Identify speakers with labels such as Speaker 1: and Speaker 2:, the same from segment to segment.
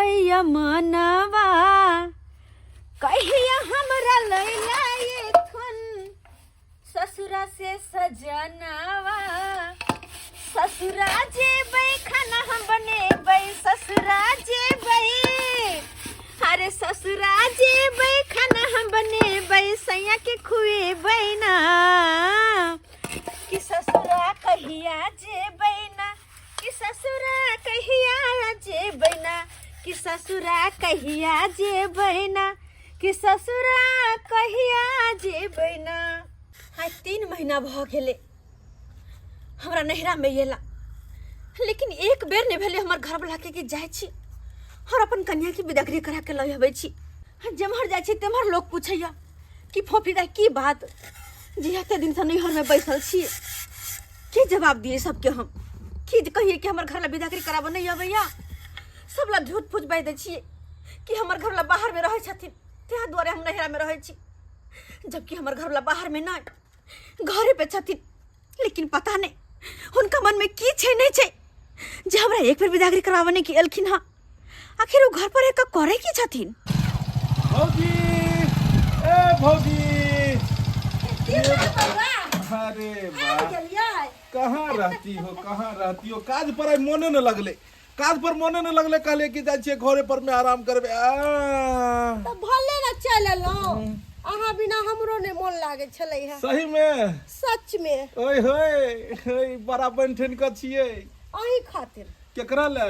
Speaker 1: रहैया मनवा कहिया हमरा लैला एथुन ससुरा से सजनावा ससुरा जेबै खाना हम बनेबै ससुरा जेबै अरे ससुरा जेबै खाना हम बनेबै सैया के खुएबै ना कि ससुरा कहिया जेबै ना कि ससुरा कहिया जेबै ना कि ससुरा कहिया जेबै ना कि ससुरा कहिया जेबै ना। आइ 3 महीना भऽ गेलै हमरा नैहरामे अयला, लेकिन एक बेर नहि भेलै हमर घरवलाके कि जाइ छी और अपन कन्याके बिदागरी करा के लऽ अबै छी। जेम्हर जाइ छी तेम्हर लोक पूछैया कि फोफी दाइ की बात जे एते दिनसँ नैहरमे बैसल छी। की जवाब दिए सबके हम? की कहिए कि हमर घर ला बिदागरी कराबऽ नहि अबैया? सब ला झूठ फूस बाजि दै छियै कि हमर घरवला बाहरमे रहै छथिन, ताहि दुआरे हम नैहरामे रहै छी, जबकि हमर घरवला बाहरमे नहि घरे पे छथिन। लेकिन पता नहि हुनका मनमे की छै नहि छै जे हमरा एक बेर बिदागरी कराबऽ नहि एलखिन हँ। आखिर ओ घर पर एक करै की छथिन?
Speaker 2: भौजी, ए भौजी, अरे वाह, कहाँ रहती हो, कहाँ रहती हो? काज पर आइ मोने न लगले, काज पर मोने न लगले, कहले कि जाइ छियै घरे पर में आराम करबे। आ
Speaker 3: तऽ भले ने चलि एलहुँ, अहाँ बिना हमरो नहि मोन लागै छलै हँ।
Speaker 2: सही में?
Speaker 3: सच में।
Speaker 2: ओए होए होए, बड़ा बनि ठनि कऽ छियै।
Speaker 3: अहीं खातिर।
Speaker 2: केकरा ले?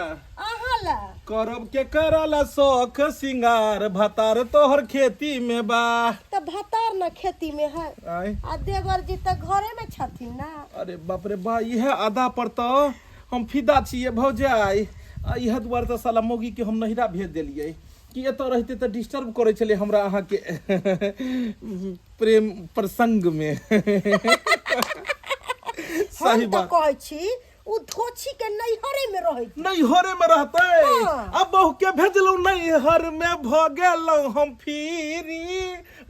Speaker 3: अहाँ ले।
Speaker 2: करब केकरा ले शौख सिंगार, भतार तोहर खेती में बा।
Speaker 3: तऽ भतार न खेती में है,
Speaker 2: आय।
Speaker 3: आ देवर जी तऽ घरे में छथिन ना।
Speaker 2: अरे बाप रे बा, इहे आधा पर तऽ हम फिदा छियै भौजाई। आ इहे दुआरे तऽ साला मौगी के हम नहिरा भेज देलियै कि एतऽ रहिते तऽ डिस्टर्ब करै छलै हमरा अहाँके प्रेम प्रसंग में।
Speaker 3: हम
Speaker 2: सही
Speaker 3: तऽ
Speaker 2: बात
Speaker 3: कहै छी उ धोछी के नैहरे में रहै।
Speaker 2: नैहरे में रहतै?
Speaker 3: हाँ।
Speaker 2: आ बहू के भेजलहुँ नैहर में, भऽ गेलहुँ हम फ्री,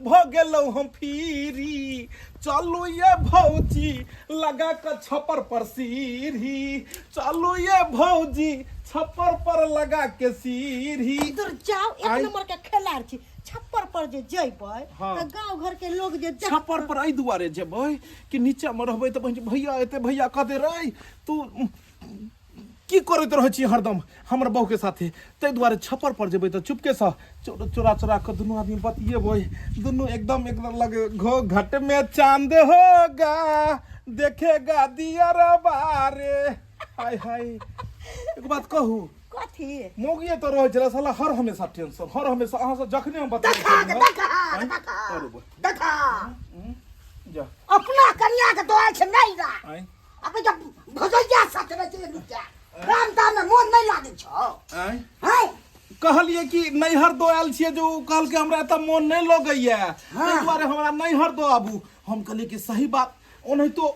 Speaker 2: भऽ गेलहुँ हम फ्री। चलू ये भौजी लगा कऽ छप्पर पर सीढ़ी, चलू ये भौजी छप्पर पर लगा के सीढ़ी।
Speaker 3: इधर जाओ, एक
Speaker 2: आइ।
Speaker 3: नंबर के खेलाड़ छी। छप्पर पर जे जइबै
Speaker 2: हाँ।
Speaker 3: तऽ गांव घर के लोग जे देखतै।
Speaker 2: छप्पर पर एहि दुआरे जेबै कि नीचा मे रहबै तऽ बहिन भैया एते भैया कहते रे तू की करैत रहै छी हरदम हमर बहू के साथे, ताहि दुआरे छप्पर पर जेबै तऽ चुपके सँ चोरा चोरा कऽ दुनू आदमी बतियेबै, दुनू एकदम एकदम लगे घो घट में चांद होगा देखेगा दिया बारे। हाय हाय, एक बात कहू?
Speaker 3: कथी?
Speaker 2: मौगिए तऽ रहै छलै साला हर हमेशा टेंशन, हर हमेशा अहाँ से जखने हम बतियै
Speaker 4: देखा
Speaker 2: छलियै,
Speaker 4: देखा
Speaker 2: आँय?
Speaker 4: देखा
Speaker 2: अरे बा,
Speaker 4: देखा
Speaker 2: जा
Speaker 4: अपना कन्या के दोय छै नहीं रा
Speaker 2: आँय?
Speaker 4: अबे जब भजैया साथ रहे छै नीचा राम ताम में मोन नहीं लागे छौ।
Speaker 2: आँय?
Speaker 4: हैं?
Speaker 2: कहलिए कि नैहर दो आयल छियै जे ओ कहलकै हमरा एतऽ मोन नहि लगैया, ताहि दुआरे हमरा नैहर दो आबू। हम कहलिए कि सही बात, ओनाहितो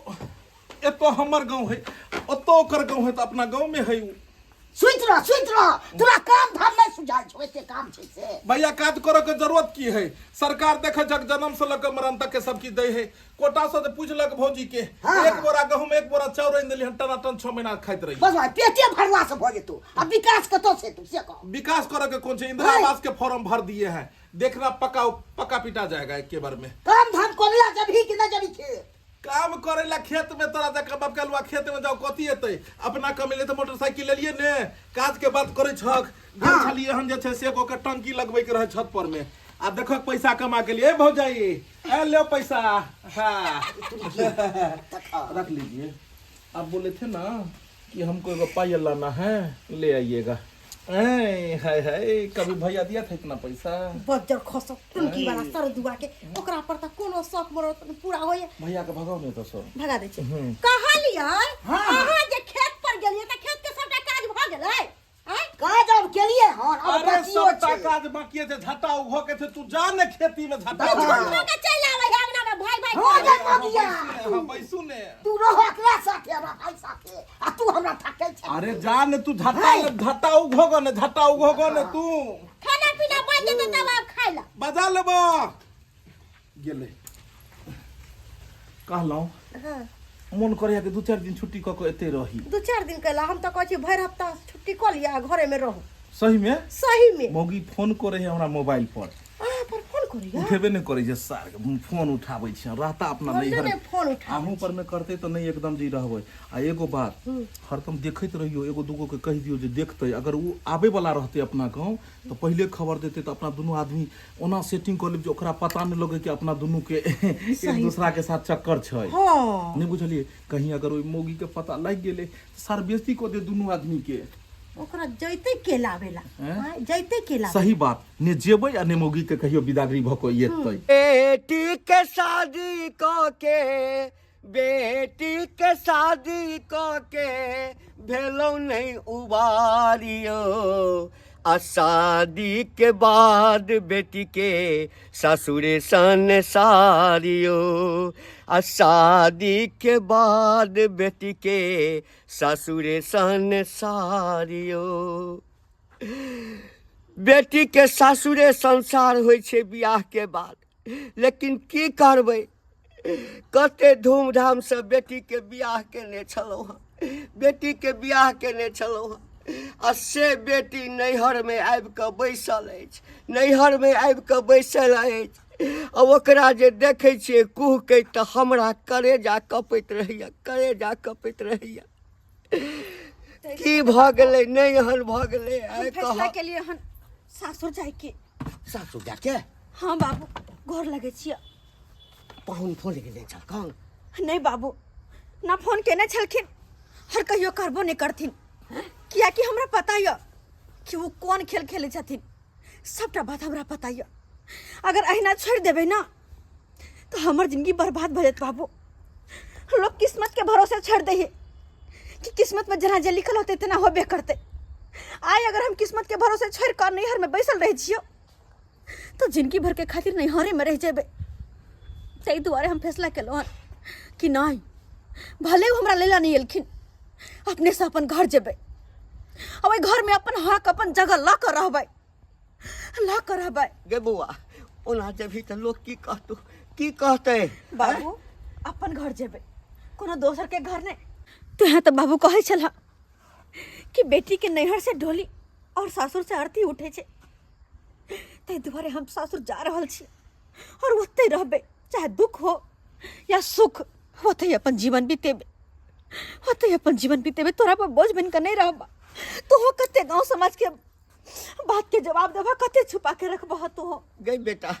Speaker 2: एतऽ हमर गाँव है, ओतऽ ओकर गाँव है, तऽ अपना गाँव में है उ।
Speaker 4: सुति रह, सुति रह, तोरा काम धाम नहीं सुझाइ छौ, एते काम छै से।
Speaker 2: भैया काज करऽ के जरूरत की है? सरकार देखे छक जन्म से लऽ के मरण तक के सब किछु दै है। कोटा से तऽ पूछलक भौजी के,
Speaker 4: हाँ।
Speaker 2: एक बोरा गहूम एक बोरा चाउर आनि देली हन, टनाटन 6 महीना खाइत रही।
Speaker 4: बस भाई पेटे भरला से भऽ जेतौ, आ विकास कतौ से तू से कह।
Speaker 2: विकास करऽ के कोन छै? इंदिरा आवास के फॉर्म भर दिए हैं, देखना पक्का पक्का पिटा जाएगा एक के बार में।
Speaker 4: काम धाम करला जबही कि नहीं जबही खेत?
Speaker 2: काम करे ला खेत में तोरा जका बाप के लुआ खेत में जाओ कथी एतै? अपना कमेले तऽ मोटरसाइकिल लेलिए ने, काज के बात करै छक। गेल
Speaker 4: हाँ।
Speaker 2: छलिए हन जे छै से एगो के टंकी लगबै के रहै छत पर में, आ देखक पैसा कमा के लिए। ए भौजाई, ए ले पैसा। हाँ रख लीजिए। आप बोले थे ना कि हमको एगो पायल लाना है, ले आइएगा। ऐ, हाय हाय, कभी भैया दिया था इतना पैसा?
Speaker 3: बज्जर खसो टुनकी वाला सर दुआ के, ओकरा पर त कोनो शौक मरो पूरा होय।
Speaker 2: भैया के भगाओ नहीं तो सर
Speaker 3: भगा दै छै। कहलियै अहाँ जे खेत पर गेलियै त खेत के सबटा काज भ गेलै? आँय?
Speaker 4: काज अब केलिए हन, अब
Speaker 2: अरे
Speaker 4: बाकियो
Speaker 2: सबटा
Speaker 4: छै।
Speaker 2: काज बाकी छै, झटा उघो के छै, तू जा ने खेती में झटा
Speaker 4: हाँ।
Speaker 2: उघो।
Speaker 3: झूठो के चलि आबै है अंगना में भाई भाई
Speaker 4: हो
Speaker 3: करै।
Speaker 4: जा मगिया।
Speaker 2: हाँ, बैसू ने।
Speaker 4: तू रह एकरा साथे, हमरा भाई साथे, आ तू हमरा थकै छै।
Speaker 2: अरे जा ने तू झटा झटा उघो गो ने, झटा उघो गो ने तू।
Speaker 3: खाना पीना बन जेतै तब आब खाइ ला।
Speaker 2: बजा लेबो। गेलै। कहलहुँ
Speaker 3: हाँ।
Speaker 2: मोन करैया कि 2-4 दिन छुट्टी कऽ के एते रही।
Speaker 3: 2-4 दिन कैला? हम तऽ कहै छी भरि हफ्ता छुट्टी कऽ लिअ आ घरे में रहू।
Speaker 2: सही में
Speaker 3: सही में
Speaker 2: मौगी फोन करे है हमरा मोबाइल पर
Speaker 3: अहाँ पर फोन करिया
Speaker 2: उठेबे नहि करै छै सार फोन उठाबै छै रहता अपना
Speaker 3: हम
Speaker 2: नैहर
Speaker 3: नहि फोन उठाबै
Speaker 2: अहूँ पर मे करतै तऽ नहि एकदम जी रहबै आ एगो बात हरदम देखैत रहियौ एगो दूगो के कहि दियौ जे देखतै अगर ओ आबै वाला रहतै अपना गाँव तऽ पहिले खबर देतै तऽ अपना दुनू आदमी ओना सेटिंग कऽ लेब जे ओकरा पता नहि लगै कि अपना दुनू के एक दूसरा के साथ चक्कर छै
Speaker 3: हँ
Speaker 2: नहि बुझलियै कहीं अगर ओहि मौगी के पता लागि गेलै तऽ सार बेइज्जती कऽ दे दुनू आदमी के
Speaker 3: ओकरा जैते के लावेला
Speaker 2: हैं?
Speaker 3: आँय, जैते के लावे
Speaker 2: सही बात ने जेबै आ ने मौगी के कहियो बिदागरी भऽ कऽ एतै
Speaker 4: बेटी के शादी क के बेटी के शादी क के भेलौ नहीं उबारियो आ शादी के बाद बेटी के ससुरे सन सारियो आ शादी के बाद बेटी के ससुरे सन सारियो बेटी के सासुरे संसार होइ छै बियाह के बाद लेकिन की करबै कते धूमधामसँ बेटीके बियाह केने छलहुँ हँ बेटीके बियाह केने छलहुँ हँ आ से बेटी नैहरमे आबि कऽ बैसल अछि नैहरमे आबि कऽ बैसल अछि आ ओकरा जे देखै छियै कुहकैत तऽ हमरा करेजा कँपैत रहैए करेजा कँपैत रहैए की भऽ गेलै नहि एहन भऽ गेलै
Speaker 1: हम
Speaker 4: आइ
Speaker 1: फैसला
Speaker 4: कह
Speaker 1: के लिए हन सासुर जाय के
Speaker 4: सासुर जाके
Speaker 1: हाँ बाबू गोर लगे छियै
Speaker 4: पाहुन फोन गेले छलखन
Speaker 1: नहीं बाबू ना फोन केने छलखिन हर कहियो करबो नहीं करथिन कियाकि हमरा पता यऽ कि वो कोन खेल खेले छथिन सबटा बात हमरा पता यऽ अगर अहिना छोड़ि देबै ना तो हमर जिंदगी बर्बाद भऽ जायत बाबू लोग किस्मत के भरोसे छोड़ दे कि किस्मत में जना जे लिखल होते तेना होबे करते आइ अगर हम किस्मत के भरोसे छोड़ कर नैहर में बैसल रहे छियो तो जिंदगी भर के खातिर नैहरे में रह जेबै ताहि दुआरे हम फैसला केलहुँ हन कि नहि भले ओ हमरा लैला नहि एलखिन अपनेसँ अपन घर जेबै आ ओहि घरमे अपन हक अपन जगह लऽ कऽ रहबै लऽ कऽ रहबै
Speaker 4: गे बौआ ओना जेबही तऽ लोक की कहतौ की कहतै
Speaker 1: बाबू अपन घर जेबै कोनो दोसर के घर नहि तुहे तऽ बाबू कहै छलह कि बेटी के नैहर से डोली और सासुर से अर्थी उठे छै ताहि दुआरे हम सासुर जा रहल छी और ओतहि रहबै चाहे दुख हो या सुख ओतहि अपन जीवन बितेबै ओतहि अपन जीवन बितेबै तोरा पर बोझ बनि कऽ नहि रहब तोहो कते गाँव समाज के बात के जवाब देबह कते छुपा के रखबह तोहो
Speaker 4: गई बेटा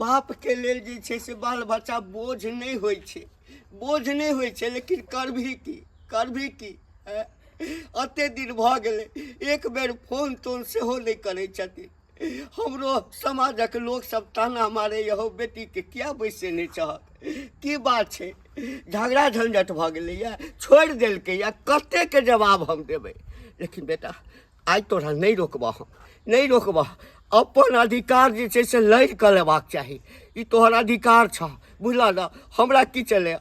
Speaker 4: बाप के लेल जे छै से बाल बच्चा बोझ नहि होइ छै बोझ नहि होइ छै लेकिन करभी की करभी की ऐं? एते दिन भऽ गेलै एक बेर फोन तोन सेहो नहि करै छथिन हमरो समाजक लोक सब ताना मारै हौ बेटीके किया बैसे नहि चाहक की बात छै झगड़ा झंझट भऽ गेलैए छोड़ि देलकैए कतेकके जवाब हम देबै लेकिन बेटा आइ तोरा नहि रोकबह हम नहि रोकबह अपन अधिकार जे छै से लड़ि कऽ लेबाक चाही ई तोहर अधिकार छह बुझलह ने हमरा की चलै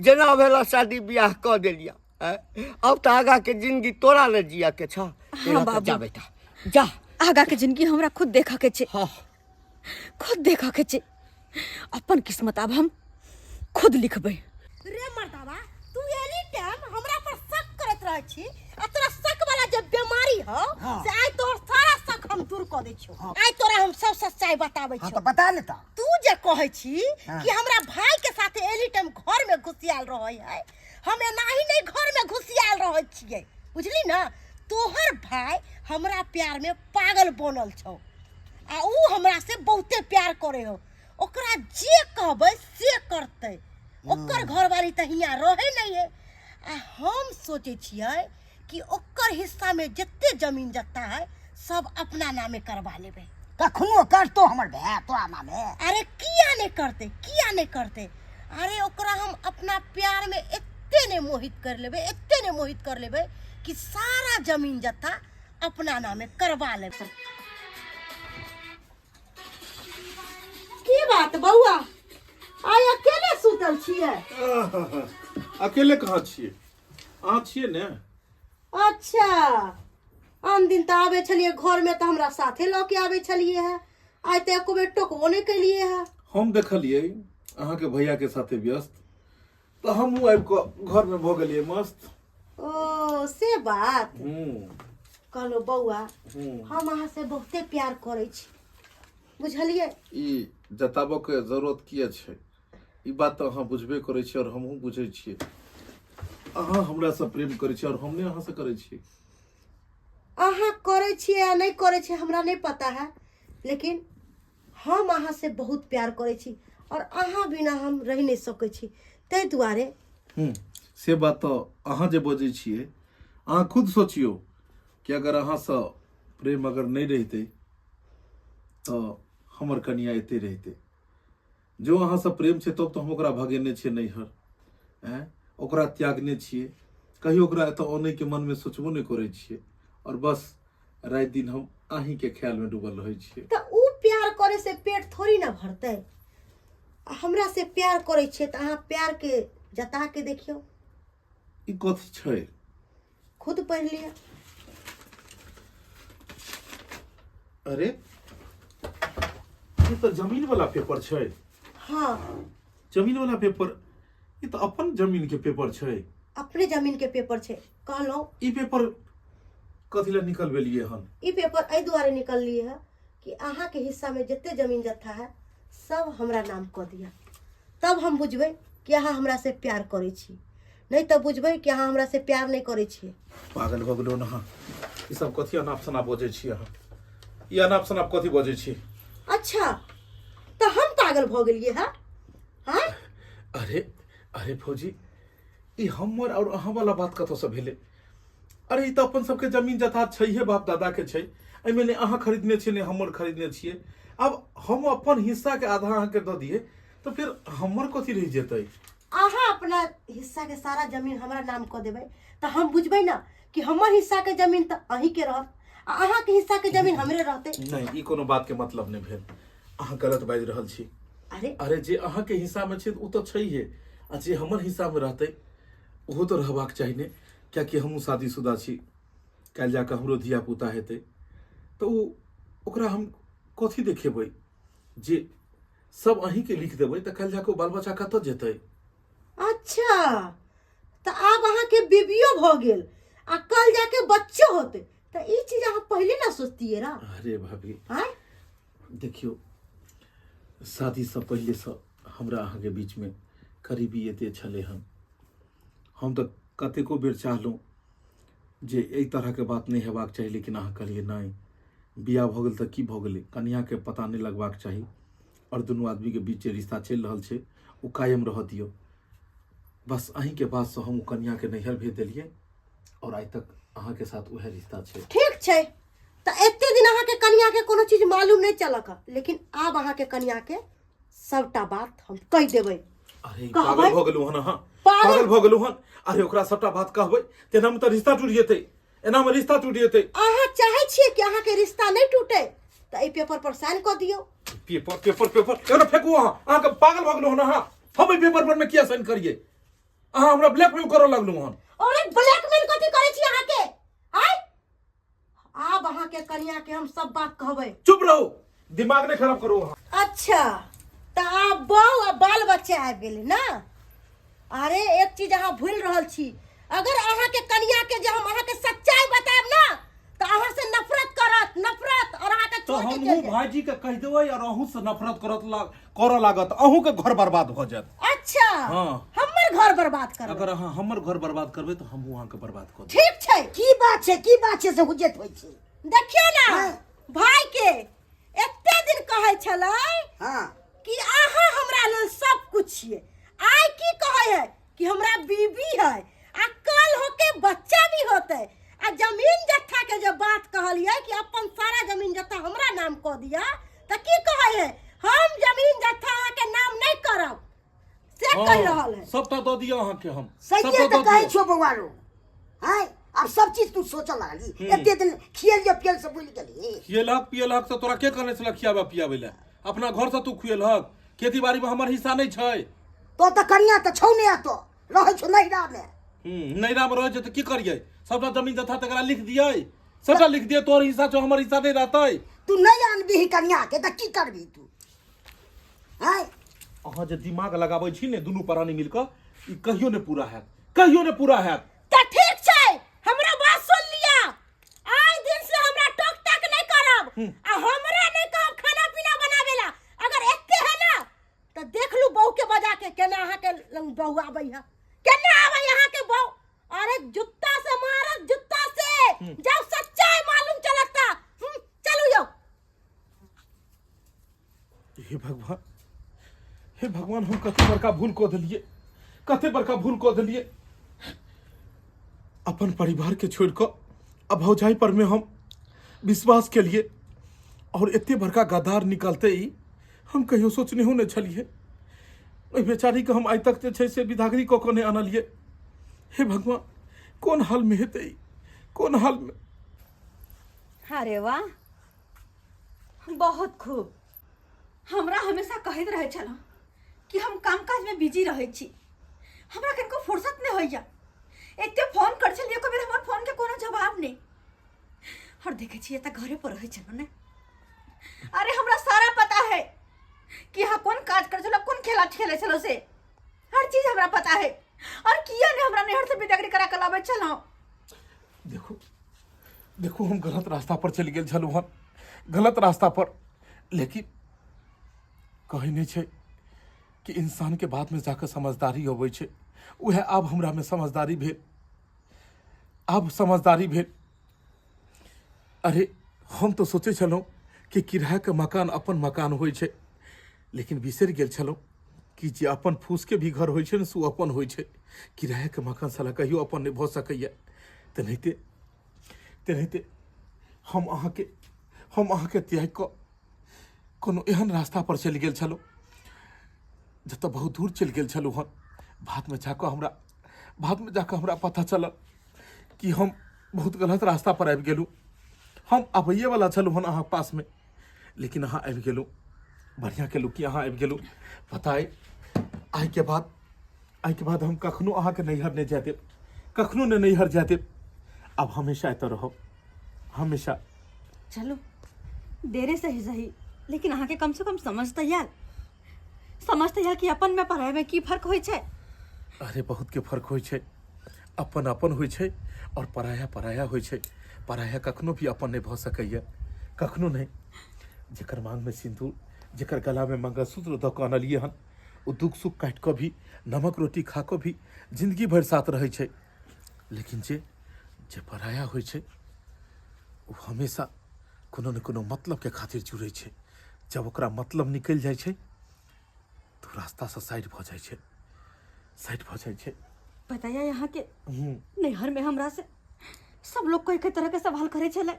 Speaker 4: जेना भेलऽ शादी बियाह कऽ देलियऽ आँय? अब तऽ आगाँके जिंदगी तोरा ने जियऽके छह
Speaker 1: हाँ, बाबू।
Speaker 4: जा बेटा जा
Speaker 1: आगा के जिंदगी हमरा खुद देखऽ के छै
Speaker 4: हाँ
Speaker 1: खुद देखऽ के छै अपन किस्मत आब हम खुद लिखबै
Speaker 3: रे मर्दावा तू एनी टाइम हमरा पर शक करत रहै छी आ तोरा शक वाला जे बीमारी हो
Speaker 4: हाँ।
Speaker 3: से आइ तोहर सारा शक हम दूर कऽ दै छियौ
Speaker 4: हाँ।
Speaker 3: आइ तोरा हम सब सच्चाई बताबै
Speaker 4: हाँ
Speaker 3: छियौ
Speaker 4: तो बता लेता
Speaker 3: तू जे कहै छी
Speaker 4: हाँ।
Speaker 3: कि हमरा भाई के साथे एनी टाइम घर में घुसियाल रहै है हम एनाही नहीं घर में घुसियाल रहै छियै बुझली ना तोहर भाई हमरा प्यार में पागल बनल छौ आ ऊ हमरा से बहुते प्यार करे हो ओकरा जे कहबै से करतै ओकर घरवाली तऽ हियाँ रहै नहीं है आ हम सोचै छियै कि ओकर हिस्सा में जते जमीन जत्ता है सब अपना नामे करवा लेबै
Speaker 4: कखनो करतो हमर भाय तोरा नामे
Speaker 3: अरे किया नहीं करते किया नहीं करते अरे ओकरा हम अपना प्यार में एते ने मोहित कर लेबै एते ने मोहित कर लेबै कि सारा जमीन जत्ता अपना नामे करवा लेबै की बात बौआ आइ अकेले सुतल छियै
Speaker 2: अकेले कहाँ छियै अहाँ छियै ने
Speaker 3: अच्छा आन दिन तऽ आबै छलियै घरमे तऽ हमरा साथे लऽ के आबै छलियै है आइ तऽ एको बेर टोकबो नहि केलियै है
Speaker 2: हम देखलियै अहाँके भैया के साथे व्यस्त तऽ हमहूँ आबि कऽ घरमे भऽ गेलियै मस्त
Speaker 3: ओ से बात
Speaker 2: हूँ
Speaker 3: कहलहुँ बौआ, हम अहाँ से बहुते प्यार करै छी, बुझलियै?
Speaker 2: ई जताबऽ के जरूरत किए छै? ई बात तऽ अहाँ बुझबे करै छी आओर हमहूँ बुझै छियै। अहाँ हमरासँ प्रेम करै छी आओर हम नहि अहाँसँ करै छी।
Speaker 3: अहाँ करै छियै या नहि करै छियै हमरा नहि पता है, लेकिन हम अहाँ से बहुत प्यार करै छी और अहाँ बिना हम रहि नहि सकै छी, ताहि दुआरे।
Speaker 2: से बात तऽ अहाँ जे बजै छियै, अहाँ खुद सोचियौ कि अगर अहाँसँ प्रेम अगर नहि रहितै तऽ हमर कनिया एते रहितै? जो अहाँसँ प्रेम छै तब तऽ हम ओकरा भगेने छियै नैहर, आँय, ओकरा त्यागने छियै, कहियो ओकरा एतऽ अनैके मनमे सोचबो नहि करै छियै आओर बस राति दिन हम अहीँके ख्यालमे डूबल रहै छियै।
Speaker 3: तऽ उ प्यार करे से पेट थोड़ी ना भरतै। आ हमरा से प्यार करै छियै तऽ अहाँ प्यारके जता के देखियौ।
Speaker 2: ई कथी छै?
Speaker 3: खुद पढ़ि लिअ।
Speaker 2: अरे, ई तऽ जमीन वाला पेपर छै।
Speaker 3: हाँ।
Speaker 2: जमीन वाला पेपर, ई तऽ अपन जमीन के पेपर छै।
Speaker 3: अपने जमीन के पेपर छै कहलहुँ।
Speaker 2: ई पेपर कथी लए निकलबेलियै हन?
Speaker 3: ई पेपर एहि दुआरे निकललियै है कि अहाँके हिस्सामे जते जमीन जत्था है सब हमरा नाम कऽ दिअ, तब हम बुझबै कि अहाँ हमरा से प्यार करै छी, नहि तऽ बुझबै कि अहाँ हमरा से प्यार नहि करै छियै।
Speaker 2: पागल भऽ गेलहुँ अहाँ? ई सब कथी अनाप शनाप बजै छी अहाँ? ई अनाप शनाप कथी बजै छी?
Speaker 3: अच्छा, तऽ हम पागल भऽ गेलियै हँ? हाँ?
Speaker 2: अरे अरे फौजी, ई हमर और अहाँ वाला बात कतऽसँ भेलै? अरे, ई तऽ अपन सबके जमीन जथा छैहे, बाप दादा के छै। एहिमे ने अहाँ खरीदने छियै ने हमर खरीदने छियै। आब हम अपन हिस्साके आधा अहाँके दऽ दियै तऽ फेर हमर कथी रहि जेतै?
Speaker 3: अहाँ अपना हिस्साके सारा जमीन हमरा नाम कऽ देबै तऽ हम बुझबै ने कि हमर हिस्साके जमीन तऽ अहीँके रहत आ अहाँके हिस्साके जमीन हमरे रहतै।
Speaker 2: नहि, ई कोनो बातके मतलब नहि भेल। अहाँ गलत बाजि रहल छी।
Speaker 3: अरे
Speaker 2: अरे, जे अहाँके हिस्सामे छै ओ तऽ छैहे, आ जे हमर हिस्सामे रहतै ओहो तऽ रहबाक चाही ने, कियाकि हमहूँ शादीशुदा छी, काल्हि जाकऽ हमरो धियापुता हेतै तऽ ओ ओकरा हम कथी देखेबै? जे सब अहीँके लिख देबै तऽ काल्हि जाकऽ ओ बाल बच्चा कतऽ जेतै?
Speaker 3: अच्छा, तऽ आब अहाँके बीबियो भऽ गेल आ कल जाके बच्चो होतै, तऽ ई चीज अहाँ पहिले ना सोचतियै रा?
Speaker 2: अरे भाभी,
Speaker 3: आँय?
Speaker 2: देखियौ, शादीसँ पहिलेसँ हमरा अहाँके बीचमे करीबी एते छलै हन। हम तऽ कतेको बेर चाहलहुँ जे एहि तरहके बात नहि हेबाक चाही, लेकिन अहाँ कहलियै नहि, बियाह भऽ गेल तऽ की भऽ गेलै, कनियाँके पता नहि लगबाक चाही आओर दुनू आदमीके बीच जे रिश्ता चलि रहल छै ओ कायम रहऽ दियौ। बस अहीँके बातसँ हम ओ कनियाँके नैहर भेज देलियै आओर आइ तक अहाँके साथ उएह रिश्ता छै।
Speaker 3: ठीक छै, तऽ एते दिन अहाँके कनियाँके कोनो चीज मालूम नहि चलक, लेकिन आब अहाँके कनियाँके सबटा बात हम कहि देबै।
Speaker 2: अरे,
Speaker 3: कहबै?
Speaker 2: पागल भऽ गेलहुँ हन अहाँ?
Speaker 3: पागल?
Speaker 2: पागल भऽ गेलहुँ हन? अरे, ओकरा सबटा बात कहबै तेनामे तऽ रिश्ता टूटि जेतै, एनामे रिश्ता टूटि जेतै।
Speaker 3: अहाँ चाहै छियै कि अहाँके रिश्ता नहि टूटे तऽ एहि पेपर पर साइन कऽ दियौ।
Speaker 2: पेपर पेपर पेपर एकरा फेकू अहाँ। अहाँके पागल भऽ गेलहुँ हन अहाँ? हम एहि पेपर पर मे किया साइन करियै? अहाँ हमरा ब्लैकमेल करऽ लगलहुँ हन।
Speaker 3: अरे, ब्लैकमेल कथी करै छी अहाँके? आय, आब अहाँके कनिया के हम सब बात कहबै।
Speaker 2: चुप रहू, दिमाग नहीं खराब करू अहाँ।
Speaker 3: अच्छा, तऽ आब बहु आ बाल बच्चा आबि गेलै ने। अरे, एक चीज अहाँ भूलि रहल छी, अगर अहाँके कनिया के जे हम अहाँके सच्चाई बतायब ना तऽ अहाँ से नफरत करत, नफरत, और अहाँके
Speaker 2: तो
Speaker 3: छोड़ के
Speaker 2: हमहूँ
Speaker 3: चलि जायत।
Speaker 2: भाईजी के कहि देबै और अहूँ से नफरत करत लाग करऽ लागत, अहूँ के घर बर्बाद भऽ जायत।
Speaker 3: अच्छा।
Speaker 2: हाँ।
Speaker 3: हमर घर बर्बाद करबै?
Speaker 2: अगर अहाँ हमर घर बर्बाद करबै तऽ हमहूँ अहाँके बर्बाद कऽ देब।
Speaker 3: ठीक छै।
Speaker 5: की बात छै, की बात छै से हुज्जत होइ छै?
Speaker 3: देखियौ ने।
Speaker 5: हाँ।
Speaker 3: भाई के एते दिन कहै छलै
Speaker 5: हाँ
Speaker 3: कि अहाँ हमरा लेल सब कुछ छियै, आइ की कहै है कि हमरा बीबी है आ कल होके बच्चा भी होते, आ जमीन जत्था के जे बात कहलियै कि अपन सारा जमीन जत्था हमरा नाम कऽ दिया, तऽ की कहै है, हम जमीन जत्था अहाँके नाम नहि करब, से कहि रहल है।
Speaker 2: सबटा दऽ दिअ अहाँके हम।
Speaker 5: सहिए।
Speaker 2: सबटा
Speaker 5: तऽ
Speaker 2: दऽ
Speaker 5: कहै
Speaker 2: दिअ।
Speaker 5: छियौ बौआ रो, आँय, आब सब चीज तू सोचऽ लागली, एते दिन खियलियै पियल से भूलि गेली।
Speaker 2: खियेलहक पियेलहक तऽ तोरा के कहने छलक खियाबऽ पियाबै लए? अपना घरसँ तू खुएलहक? खेती बाड़ीमे हमर हिस्सा नहि छै?
Speaker 5: तो तऽ कनिया तऽ छौ नहि, एतऽ रहै छौ नैहरामे।
Speaker 2: नैहरामे रहै छै तऽ की करियै? सबटा जमीन जथा तकरा लिख दियै, सबटा लिख दियै, तोहर हिस्सा छौ, हमर हिस्सा नहि रहतै?
Speaker 5: तू नहि आनबिही कनिया के तऽ की करबी तू, आँय?
Speaker 2: अहाँ जे दिमाग लगाबै छी ने दुनू प्राणी मिल कऽ, ई कहियो नहि पूरा हैत, कहियो नहि पूरा हैत।
Speaker 3: तऽ ठीक छै, हमरा बात सुन लिअ, आइ दिन आ हमरा नहीं कहब खाना पीना बनावेला। अगर एते है ना तो देख लू बहू के बजा के केना अहाँ के लंग बहू आबै है, केना आबै अहाँ के बहू। अरे जुत्ता से मारत, जुत्ता से जब सच्चाई मालूम चलता। चलू यो।
Speaker 2: हे भगवान, हे भगवान, हम कते बड़का भूल कऽ देलियै, कते बड़का भूल कऽ देलियै। अपन परिवार के छोड़ि कऽ आ भौजाई पर में हम विश्वास केलियै और एते बड़का गद्दार निकलते ई हम कहियो सोचनेहो नहि छलियै। ओहि बेचारीके हम आइ तक जे छै से विदागरी कऽ कऽ नहि आनलियै। हे भगवान, कोन हालमे हेतै ई, कोन हालमे।
Speaker 1: अरे वाह, बहुत खूब। हमरा हमेशा कहैत रहै छलहुँ कि हम काम काजमे बिजी रहै छी, हमरा कनिको फुर्सत नहि होइए। एते फोन करै छलियै, एको बेर हमर फोनके कोनो जवाब नहि। और देखै छियै तऽ घरे पर रहै छलहुँ ने। अरे हमरा सारा पता है कि अहाँ कोन काज करै छलहुँ, कोन खेला खेलै छलहुँ, से हर चीज हमरा पता है। और किया नहि हमरा नैहर से बिदागरी करा के लाबै छलहुँ।
Speaker 2: देखू देखू, हम गलत रास्ता पर चलि गेल छलहुँ हन, गलत रास्ता पर। लेकिन कहै नहि छै कि इंसानके बादमे जाकऽ समझदारी अबै छै, उएह आब हमरामे समझदारी भेल, आब समझदारी भेल। अरे हम तऽ सोचै छलहुँ कि किरायाके मकान अपन मकान होइ छै, लेकिन बिसरि गेल छलहुँ कि जे अपन फूसके भी घर होइ छै ने से ओ अपन होइ छै। किरायाके मकान साला कहियो अपन नहि भऽ सकैए। तेनाहिते तेनाहिते हम अहाँके त्यागि कऽ कोनो एहन रास्ता पर चलि गेल छलहुँ जतऽ बहुत दूर चलि गेल छलहुँ हन। बादमे जाकऽ हमरा पता चलल कि हम बहुत गलत रास्ता पर आबि गेलहुँ। हम आबैएवला छलहुँ हन अहाँके पासमे, लेकिन अहाँ आबि गेलहुँ। बढ़िआँ केलहुँ कि अहाँ आबि गेलहुँ। पता अइ, आइके बाद हम कखनो अहाँके नैहर नहि जाय देब, कखनो नहि नैहर जाय देब। आब हमेशा एतऽ रहब, हमेशा।
Speaker 1: चलू, देरे सही सही, लेकिन अहाँके कमसँ कम समझ तऽ आयल, समझ तऽ आयल कि अपन में पढ़ाई में की फर्क होइ छै।
Speaker 2: अरे बहुत के फर्क होइ छै। अपन अपन होइ छै और पराया पराया होइ छै। पराया कखनो भी अपन नहि भऽ सकैए, कखनो नहि। जेकर मांगमे सिन्दूर, जेकर गलामे मंगलसूत्र दऽ कऽ अनलियै हन, ओ दुख सुख काटि कऽ भी, नमक रोटी खा कऽ भी जिन्दगी भरि साथ रहै छै। लेकिन जे जे पराया होइ छै ओ हमेशा कोनो ने कोनो मतलबके खातिर जुड़ै छै। जब ओकरा मतलब निकलि जाइ छै तऽ ओ रास्तासँ साइड भऽ जाइ छै, साइड भऽ जाइ छै।
Speaker 1: पता है यहाँ के नैहर में हमरा से सब लोग कोई कई तरह के सवाल करे छले,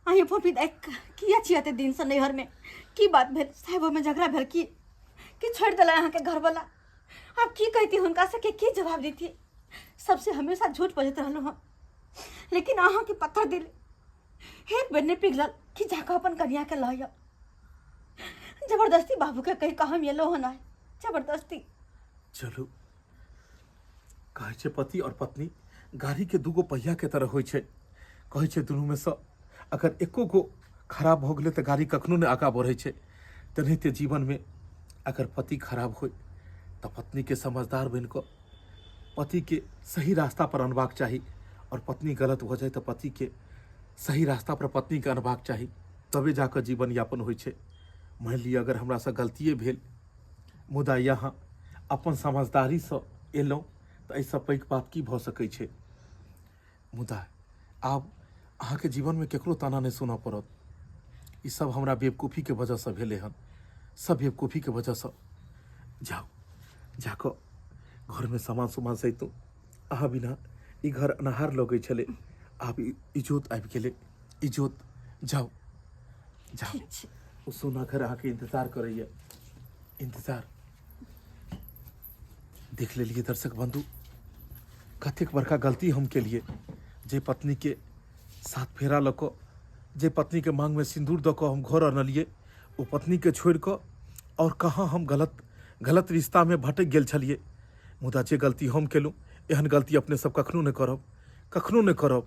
Speaker 1: आइए फोफी दाइ किया छियै एते दिन से नैहर में, की बात भेल, साहेबो में झगड़ा भेल की, की छोड़ि देला अहाँके घरवाला। आब की कहती हुनका सबके, की जवाब देती। सबसे हमेशा झूठ बजैत रहलहुँ हम, लेकिन अहाँके पत्थर दिल एक बेर नहि पिघलल कि जाकऽ अपन कनियाके लऽ आउ। जबरदस्ती बाबूके कहि कऽ हम एलहुँ हन आइ, जबरदस्ती।
Speaker 2: चलू, कहै छै पति और पत्नी गाड़ीके दूगो पहियाके तरह होइ छै। कहै छै दुनूमे सँ अगर एको गो खराब भऽ गेलै तऽ गाड़ी कखनो नहि आगाँ बढ़ै छै। तेनाहिते जीवनमे अगर पति खराब होइ तऽ पत्नीके समझदार बनि कऽ पतिके सही रास्ता पर अनबाक चाही, और पत्नी गलत भऽ जाय तऽ पतिके सही रास्ता पर पत्नीके अनबाक चाही, तबे जाकऽ जीवन यापन होइ छै। मानि लिअ अगर हमरासँ गलतिए भेल, मुदा यहाँ अपन समझदारीसँ एलहुँ तऽ एहिसँ पैघ बात की भऽ सकै छै। मुदा आब अहाँके जीवनमे ककरो ताना नहि सुनऽ पड़त। ई सब हमरा बेवकूफीके वजहसँ भेलै हन, सब बेवकूफीके वजहसँ। जाउ, जाकऽ घरमे सामान सुमान सैतू। अहाँ बिना ई घर अन्हार लगै छलै, आब ई इजोत आबि गेलै, इजोत। जाउ जाउ।
Speaker 1: ठीक छै।
Speaker 2: ओ सोना घर अहाँके इंतजार करैए, इंतजार। देख लेलियै दर्शक बंधु, कतेक बड़का गलती हम केलियै जे पत्नीके साथ फेरा लऽ कऽ, जे पत्नीके मांगमे सिन्दूर दऽ कऽ हम घर अनलियै, ओ पत्नीके छोड़ि कऽ आओर कहाँ हम गलत गलत रिश्तामे भटकि गेल छलियै। मुदा जे गलती हम केलहुँ, एहन गलती अपने सब कखनो नहि करब, कखनो नहि करब।